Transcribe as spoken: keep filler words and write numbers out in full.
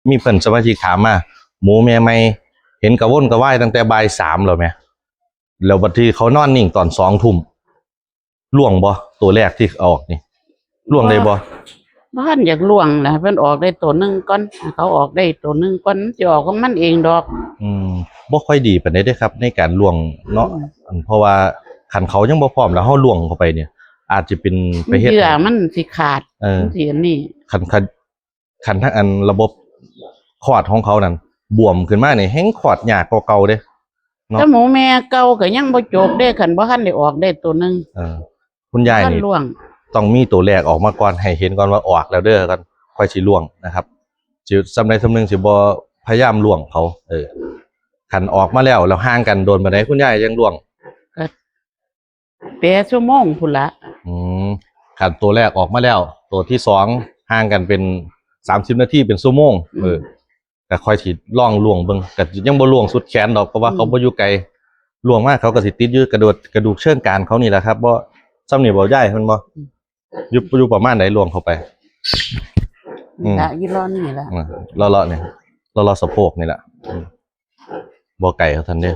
มีเพื่อนสมาชิกถามมา หมูแม่ใหม่เห็นกระวนกระวายตั้งแต่บ่ายสามแล้วแหม แล้วบัดที่เขานอนนิ่งตอนสองทุ่ม ล่วงบ่ ตัวแรกที่ออกนี่ ล่วงได้บ่ บ่ทันอยากล่วงนะ เพิ่นออกได้ตัวหนึ่งก่อน เขาออกได้ตัวหนึ่งก่อน มันสิออกของมันเองดอก อืม บ่ค่อยดีปานใดเด้อครับ ในการล่วงเนาะ อืม อันเพราะว่าคันเขายังบ่พร้อมแล้วเฮาล่วงเข้าไปเนี่ย อาจจะเป็นไปเฮ็ด เยื่อมันสิขาด เออ มันสิอันนี้ คันคันคันทั้งอันระบบคลอดของเขานั่นบวมขึ้นมาเนี่ยแฮงคลอดยากกว่าเก่าเด้ เนาะ แต่หมูแม่เก่าก็ยังบ่จบเด้ คันบ่ทันได้ออกได้ตัวหนึ่ง เออ คุณยายนี่ ล่วง ต้องมีตัวแรกออกมาก่อน ให้เห็นก่อนว่าออกแล้วเด้อก่อน ค่อยสิล่วงนะครับ สิส่ำใดส่ำหนึ่งสิบ่พยายามล่วงเขา เออ คันออกมาแล้ว แล้วห่างกันโดนปานใดคุณยายยังล่วง แปดชั่วโมงพุ้นละ อืม คันตัวแรกออกมาแล้ว ตัวที่สองห่างกันเป็นสามสิบนาทีเป็นชั่วโมง เออ ก็ค่อยสิลองล่วงเบิ่ง ก็ยังบ่ล่วงสุดแขนดอก เพราะว่า อืม เขาบ่อยู่ไกล ล่วงมาเขาก็สิติดอยู่กระดูก กระดูกเชิงกรานเขานี่แหละครับ บ่ส่ำนี่บ่ยาย แม่นบ่ อืม อยู่ อยู่ประมาณใดล่วงเข้าไป อืม ละอยู่ล้อนี่ละ อ่าเลาะๆเนี่ยเลาะๆสะโพกนี่แหละ อืม บ่ไกลเขาทันเด้อ